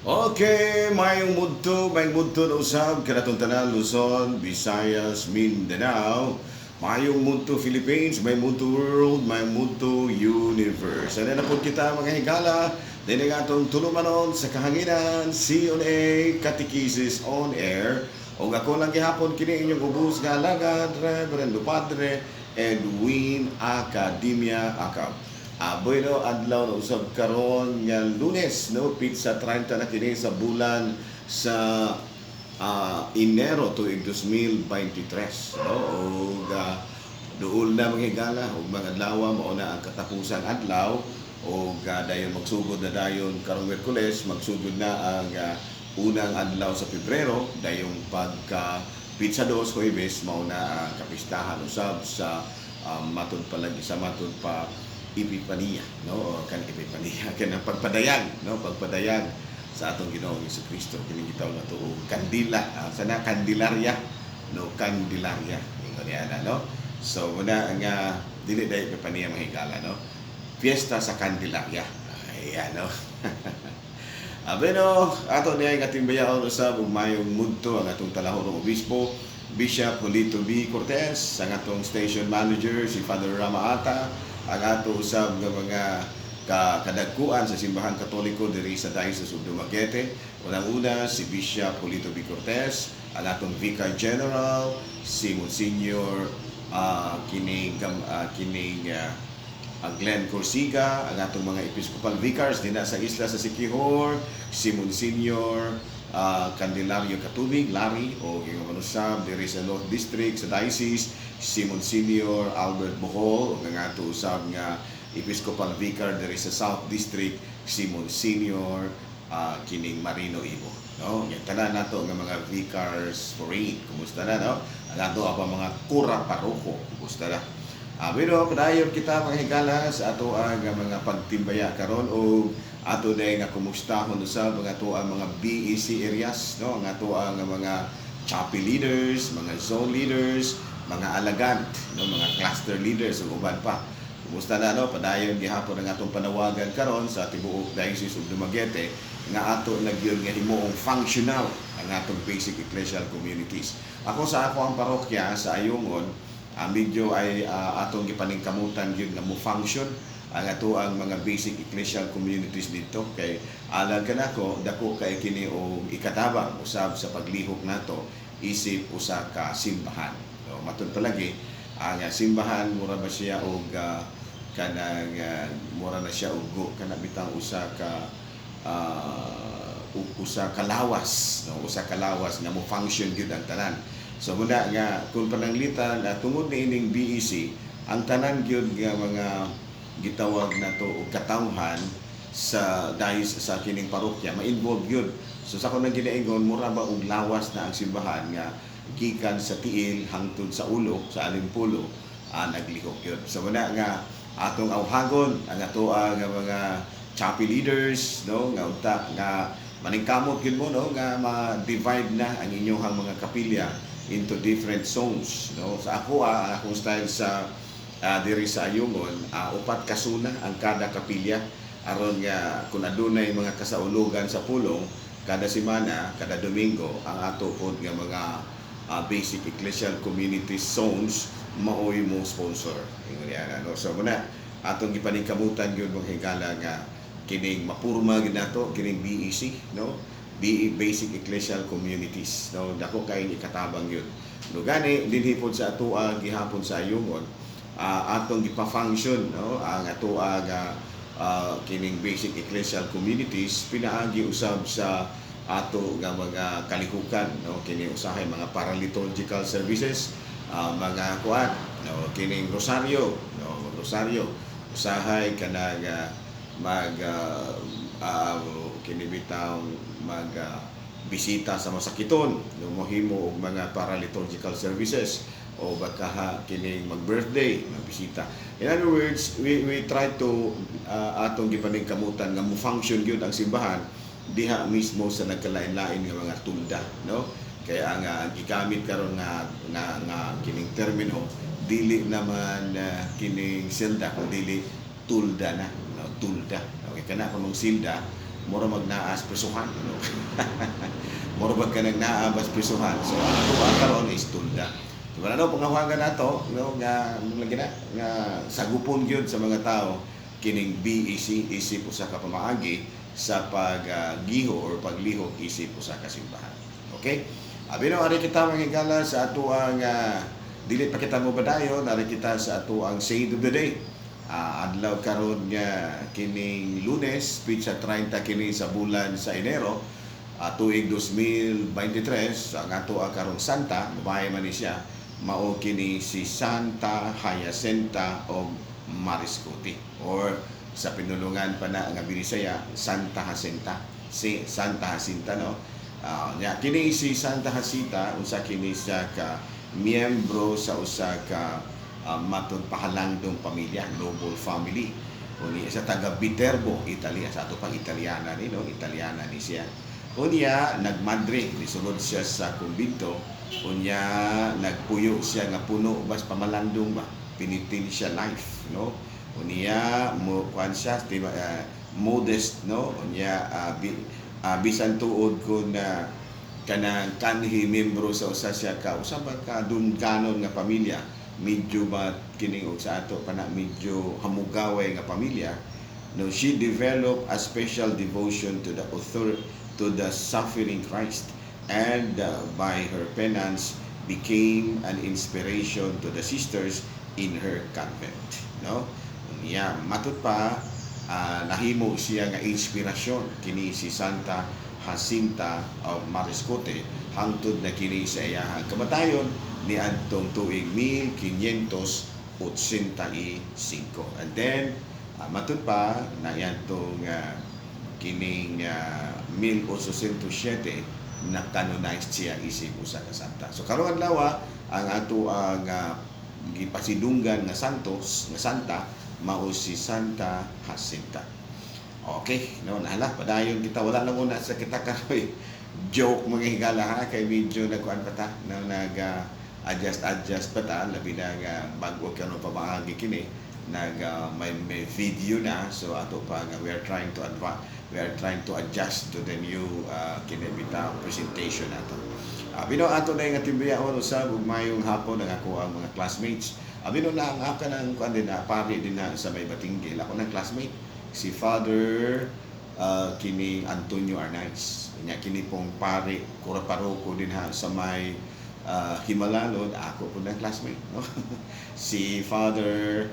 Okay, mayong mudto na usab kanatong tanan, Luzon, Visayas, Mindanao. Mayong mudto, Philippines, may mudto world, may mudto universe. Ano na po kita, mga higala, dinhi atong tulumanon sa kahanginan, C&A Catechesis on Air. O ako lang gihapon kini inyong ubos nga alagad, Reverendo Padre Edwin Academia Acab. Bueno, adlaw na usab karon nga Lunes, no, petsa 30 na kini sa bulan sa Enero tuig 2023, no? Ug duol na, mga higala, ug mga adlaw mao na ang katapusang adlaw ug dayon magsugod na dayon karong Miyerkules, magsugod na ang unang adlaw sa Pebrero, dayong pagka petsa 2, Huwebes, mao na ang kapistahan usab sa matud pa lagi sa matud pa Epipania, no, o kan Epipania kanang pagpadayag, no, pagpadayag sa atong Ginoong Kristo, kini gitawag nato og kandila, sana Candelaria, no, Candelaria ingon niya na, no. So muna nga dili dai Epipania, mga higala, no, Fiesta sa Candelaria, ayan, no. Bueno, ato niya ang ating bayaon usab ug mayong mudto ang atong talahorong obispo, Bishop Julito B. Cortez, ang atong station manager si Father Rama Ata, ang ato usab nga mga kadagkuan sa Simbahan Katoliko diri sa Diocese of Dumaguete. Unang-una si Bishop Julito B. Cortez, ang atong Vicar General, si Monsignor kining Glenn Corsiga, ang atong mga Episcopal Vicars dinha sa isla sa Siquijor, si Monsignor Candelario Katubig, Larry, o yung manusab diri sa North District sa Diocese, si Monsignor Albert Bohol, ug ang ato usab nga Episcopal Vicar diri sa South District, si Monsignor kining Marino Ibo. No? Yung tanan nato nga mga vicars foreign, kumusta na, no? Ang ato pa mga kura paroko, kumusta na? Pero padayon kita, mga higala, sa ato ang mga pagtimbaya karon og ato day nga kumustahon sa mga ato ang mga BEC areas, no, ang ato ang mga chapel leaders, mga zone leaders, mga alagad, no, mga cluster leaders ug uban pa. Kumusta na, no? Padayon gihapon ang atong panawagan karon sa tibuok Diocese of Dumaguete nga ato na gyud nga himuong functional ang atong basic ecclesial communities. Ako sa ako ang parokya sa Ayungon, medyo ay atong gipaningkamutan gyud nga mo function ang ato ang mga basic ecclesial communities dito kay alang kanako dako kay kini og ikatabang usab sa paglihok nato isip usa ka simbahan. So, matud palagi ang simbahan mura ba siya og kanang mura na siya og kana bitang usa ka lawas, no, usa ka lawas nga mo function gyud ang tanan. So muna nga kung pananglitan tungod niining BEC, ang tanan gyud nga mga gitawag nato og katawhan sa diocese, sa kining parokya, ma-involve gyud. So sa akong ginaingon, mura ba og lawas na ang simbahan nga gikan sa tiil hangtod sa ulo, sa alimpulo, naglihok gyud. So muna nga atong awhagon ang ato ang mga chapel leaders, no, nga unta nga maningkamot gyud mo, no, nga ma-divide na ang inyong mga kapilya into different zones, no. Sa ako, ang akong style sa diri sa Ayungon, upat ka sona ang kada kapilya aron nga kung adunay mga kasaulugan sa pulong kada semana, kada Domingo, ang ato pod nga mga basic ecclesial community zones maoy mo sponsor. Ingon yan, ano. So muna atong gipaningkamutan gyud, mga higala, nga kining mapurma gyud nato kining BEC, no, BE Basic Ecclesial Communities, no. Dako kay ikatabang yun, no. Gani dinhi pod sa atoa gihapon sa Ayungon, atong gipa-function, no, ang atoa nga kining basic ecclesial communities pinaagi usab sa ato nga mga kalihukan, no, kini usahay mga paraliturgical services, mga kuan, no, kining rosaryo, no, rosaryo usahay kanang mag kini bitaw mag bisita sa masakiton, no, mohimo og mga paraliturgical services o baka kining mag-birthday, magbisita. In other words, we try to atong gipaningkamutan nga mo function gyud ang simbahan diha mismo sa nagkalain-lain nga mga tulda, no. Kaya ang gigamit karon nga kining termino dili naman kining silda kun dili tulda na, no, tulda. Okay kana kunong silda. Mura magnaas prisuhan, no? Mura bag ka naa bas prisuhan. So ang ato ang karon is tulda. So ano pangahuagan nato, no, nga lagi na nga sagupon gyud sa mga tao kining BEC isip usa ka pamaagi sa paggiho or paglihok isip usa ka simbahan. Okay? Abi no, ari kita, mga higala, sa ato ang dili pa kita mo badayon, ari kita sa ato ang Saint of the Day. Adlaw karon nga kining Lunes, pitsa 30 kini sa bulan sa Enero, tuig 2023. Ang ato ang karong santa, babae man ni siya, mao kini si Santa Jacinta og Mariscotti or sa pinulungan pa na nga Binisaya, Santa Jacinta, si Santa Jacinta, no? Nya kini si Santa Jacinta, unsa kini siya ka miyembro sa usa ka matud pahalangdong pamilya, noble family. Unya sa taga Viterbo, Italy. Sa ato pang Italiana ni, no? Italiana ni siya. Unya nagmadre, nisulod siya sa kumbinto. Unya nagpuyo siya nga puno bas pamalandong ba, penitential life, no? Unya mo kuan siya, di ba, modest, no? Unya bisan tuod ko na kanang kanhi membro sa usa siya ka usa ba ka dunganon nga pamilya, medyo ba kining og sa ato pa na medyo hamugaway nga pamilya, no? She developed a special devotion to the author to the suffering Christ and by her penance became an inspiration to the sisters in her convent, no? Unya matud pa nahimo siya nga inspirasyon kini si Santa Jacinta of Mariscote hangtod na kini sa iyahang kamatayon niadtong tuig 1585. And then matud pa na iadtong kining 1807 na canonized siya isip usa ka santa. So karon adlaw, ang ato ang gipasidunggan nga santos nga santa mao si Santa Jacinta. Okay, no, nahala, padayon kita. Wala lang una sa kita karoy joke, mga higala, ha, kay medyo nagkuan pa ta, no, nag adjust adjust pa ta, labi na nga bago kano pamaagi kini, nag may video na. So ato pa nga we are trying to adjust to the new kini bitaw presentation ato. Bino ato na nga timbiyaon usab ug mayong hapon ang ako ang mga classmates. Bino na ang aka ng kuan din na pari din na sa may Batinggil. Ako ng classmate si Father kini Antonio Arnaiz. Nya kini pong pari kura paroko din ha sa may Himalalod, ako po ng classmate, no? Si Father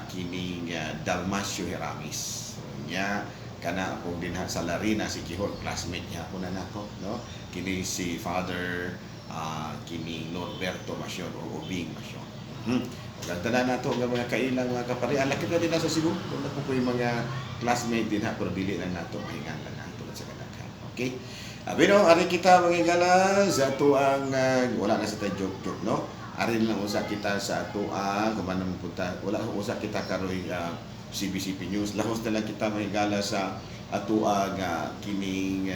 kining Dalmasio Heramis. So, nya kana ako din ha sa Larina si Kihor, classmate niya ako na nako, no? Kini si Father kini Norberto Masion o Ubing Masion. Ug ang tanan nato nga mga kailang mga kaparian, lakip na din na sa Cebu. Kung na po yung mga classmate din ha, pero dili lang nato mahingan lang nato sa kadaghan. Okay? Abi no, ari kita, mga higala, sa ato ang wala na sa tayo joke joke, no? Ari lang usa kita sa ato ang kuman naman punta. Wala usa kita karoy CBCP News. Lahos na lang kita, mga higala, sa ato ang kining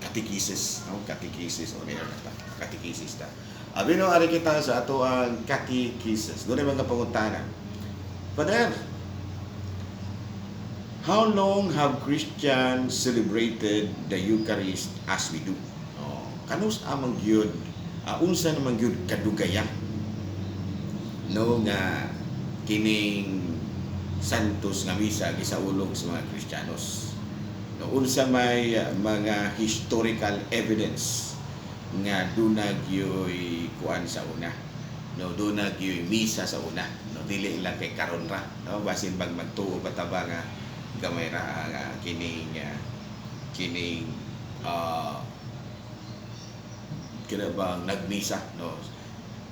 catechesis, no? Catechesis on air na ta. Catechesis ta. Abi no, ari kita sa ato ang catechesis. Doon ay mga pangutana. Father, how long have Christians celebrated the Eucharist as we do? Oh, kanus amang gyud, unsa naman gyud kadugaya, no, nga kining Santos nga misa gisaulog sa mga Kristiyanos? No, unsa may mga historical evidence nga duna gyoy kuan sa una? No, duna gyoy misa sa una. No, dili lang kay karon ra, no? Basin bag magtuo pa ta ba nga gamay ra nga kining kina bang nagmisa, no?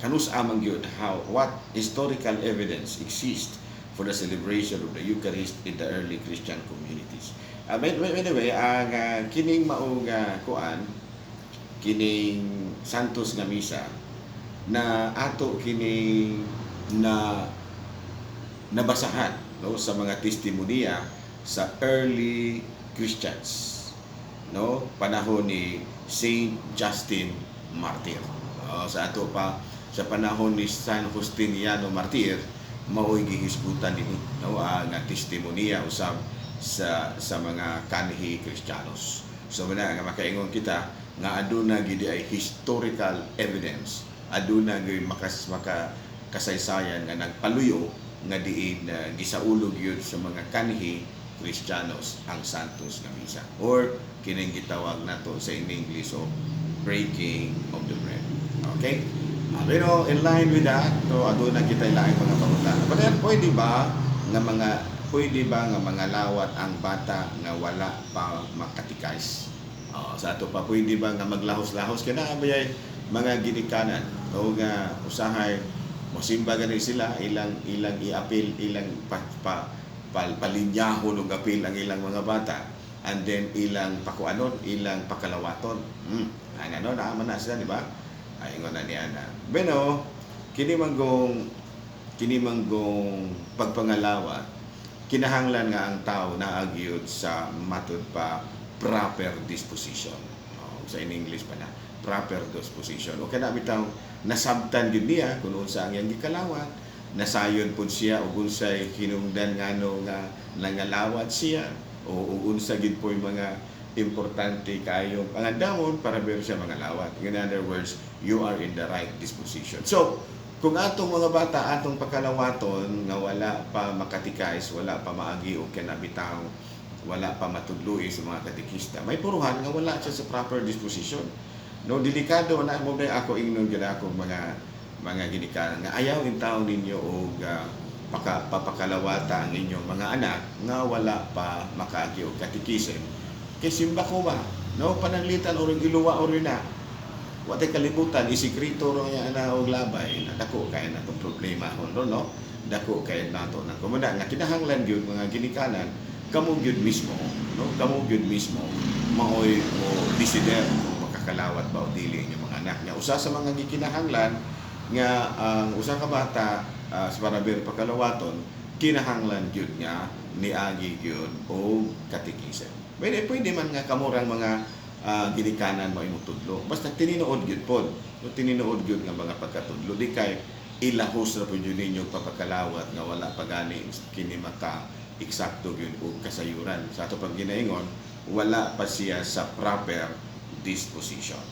Kanus amang gyud, how what historical evidence exists for the celebration of the Eucharist in the early Christian communities? Anyway, ang kining maong kuan, kining Santos nga misa na ato kining na nabasahan, no, sa mga testimonya sa early Christians, no, panahon ni Saint Justin Martyr. Oh, sa ato pa sa panahon ni San Justiniano Martyr mao'y gihisgutan dinhi, no, ang testimonya usab sa mga kanhi Kristiyanos. So muna nga makaingon kita nga aduna gid ay historical evidence, aduna gyud makas maka kasaysayan nga nagpaluyo nga diin na gisaulog gyud sa mga kanhi Kristiyanos ang Santos nga Misa or kining gitawag nato sa in English of breaking of the bread. Okay? Pero in line with that, to aduna kita laing mga pangutana. But then, pwede ba nga mga lawat ang bata nga wala pa makatikais? Oh, sa ato pa, pwede ba nga maglahos-lahos kana bayay mga ginikanan o nga usahay mosimba gani sila, ilang ilang iapil, ilang pa, pa, palinyahon og apil ang ilang mga bata and then ilang pakuanon, ilang pakalawaton. Ang ano naaman na sila, di ba? Ay, ingon na niya na bueno, kini manggong pagpangalawat, kinahanglan nga ang tao naa gyud sa matud pa proper disposition. Oh, sa in English pa na proper disposition o kana bitaw nasabtan gyud niya kung unsa ang iyang gikalawat, nasayon pud siya og unsay hinungdan ngano nga nangalawat siya o ug unsa gyud po'y mga importante kaayo pangandamon para ber siya mga lawat. In other words, you are in the right disposition. So, kung atong mga bata atong pakalawaton nga wala pa makatikais, wala pa maagi og kanabitaw, wala pa matudloi sa mga katekista, may puruhan nga wala siya sa proper disposition. No, delikado na mo na ako ingnon gyud akong mga ginikanan nga ayaw intawon ninyo og papakalawata ang inyong mga anak nga wala pa makaagi og katekisim kay simba ko ba, no, pananglitan or giluwa or na wa tay kalibutan, isikreto ro niya na og labay na dako kay na tong problema hon, no? Dako kay nato na kumuna nga kinahanglan gyud, mga ginikanan, kamo gyud mismo, no, kamo gyud mismo maoy mo desider kung makakalawat ba o dili inyong mga anak. Nga usa sa mga gikinahanglan nga ang usa ka bata sa para pakalawaton, kinahanglan gyud nga niagi gyud og katekism. Pwede pwede man nga kamurang mga ginikanan mo imong tudlo. Basta tinuod gyud pod. No, tinuod gyud nga mga pagkatudlo, di kay ilahos ra pud yun ninyo papakalawat nga wala pa gani kini maka eksakto gyud og kasayuran. Sa ato pag ginaingon, wala pa siya sa proper disposition.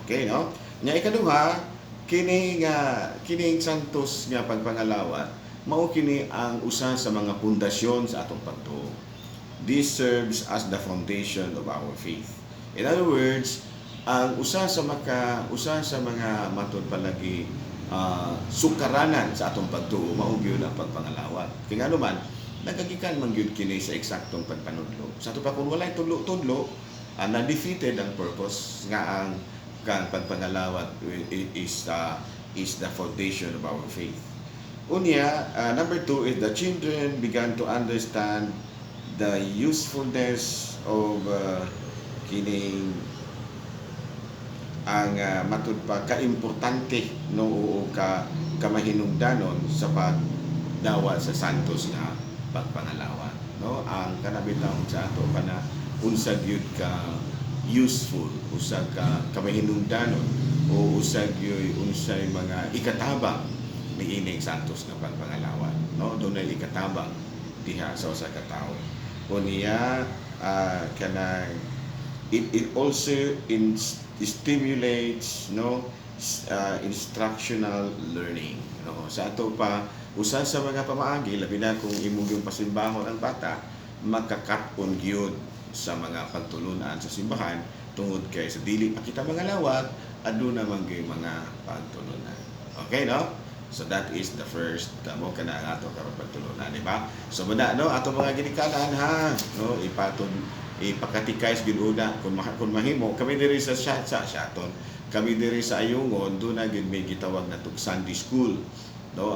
Okay, no? Nya ikaduha, kini nga kining santos nga pagpangalawat mao kini ang usa sa mga pundasyon sa atong pagtuo. This serves as the foundation of our faith. In other words, ang usa sa mga matud palagi sukaranan sa atong pagtuo mao gyud ang pagpangalawat. Kay ngano man, nagagikan man gyud kini sa eksaktong pagpanudlo. Sa ato pa, kung walay tudlo-tudlo, na-defeated ang purpose nga ang kang pagpangalawat is the foundation of our faith. Unya, number two is the children began to understand the usefulness of kining ang matud pa kaimportante, no, o ka kamahinungdanon sa pagdawa sa santos nga pagpangalawat, no? Ang kanabitaw sa ato pa na unsa gyud ka useful, usa ka kamahinungdanon o usa gyud unsay mga ikatabang niining santos nga pagpangalawat, no? Dunay ikatabang diha sa usa ka tawo. Unya, kanang it also stimulates, no, instructional learning, no? Sa ato pa, usa sa mga pamaagi, labi na kung imong yung pasimbahon ang bata, makakat-on gyud sa mga pagtulunan sa simbahan tungod kay sa dili pa kita mga lawat, aduna man gyud mga pagtulunan. Okay, no? So that is the first mo kana ang ato karon pagtulunan, di ba? So muna, no, ato mga ginikanan ha, no, ipaton ipakatikais gyud una kung mahimo. Kami diri sa Siaton, kami diri sa Ayungon, duna gyud may gitawag na tug Sunday school, no?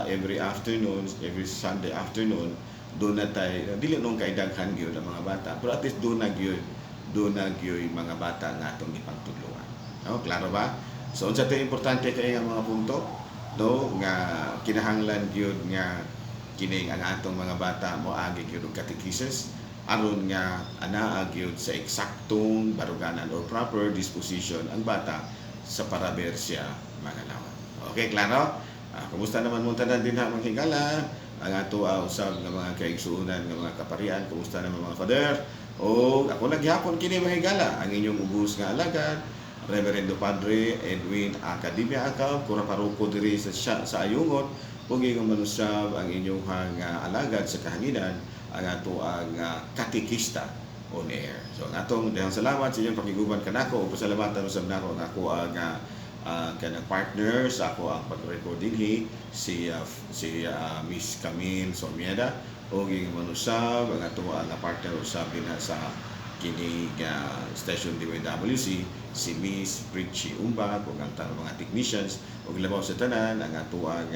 Every afternoon, every Sunday afternoon, duna tay dili nung kay daghan gyud ang mga bata, pero at least duna gyud mga bata nga atong gipagtudloan, no? Klaro ba? So unsa tay importante kay nga mga punto, no, nga kinahanglan gyud nga kining ang atong mga bata moagi gyud og catechesis aron nga anaa gyud sa eksaktong baruganan or proper disposition ang bata sa paraber siya mga lawat. Okay, klaro? Kumusta naman mo tanan dinha, mga higala? Ang ato usab nga mga kaigsuonan nga mga kaparian, kumusta naman, mga father? O ako naghapon kini, mga higala, ang inyong ubos nga alagad, Reverendo Padre Edwin Academia Akaw, kura paroko diri sa Ayungon, ug ingon man usab ang inyong alagad sa kahanginan, ang ato ang katikista on air. So ang atong dahil salamat sa inyong pakiguban kanako ug pasalamatan usab nako ang ako ang kanang partner sa ako ang pag-record dinhi, si Miss Camille Sormieda, ug ingon man usab ang ato ang partner usab dinha sa kini station DYWC, si Miss Richie Umbag, ug ang tanang mga technicians, ug labaw sa tanan ang ato ang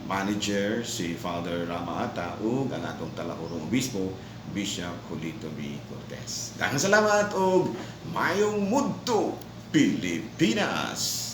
manager, si Father Rama Ata, ug ang atong talahurong obispo, Bishop Julito B. Cortez. Daghang salamat ug mayong mudto, Pilipinas!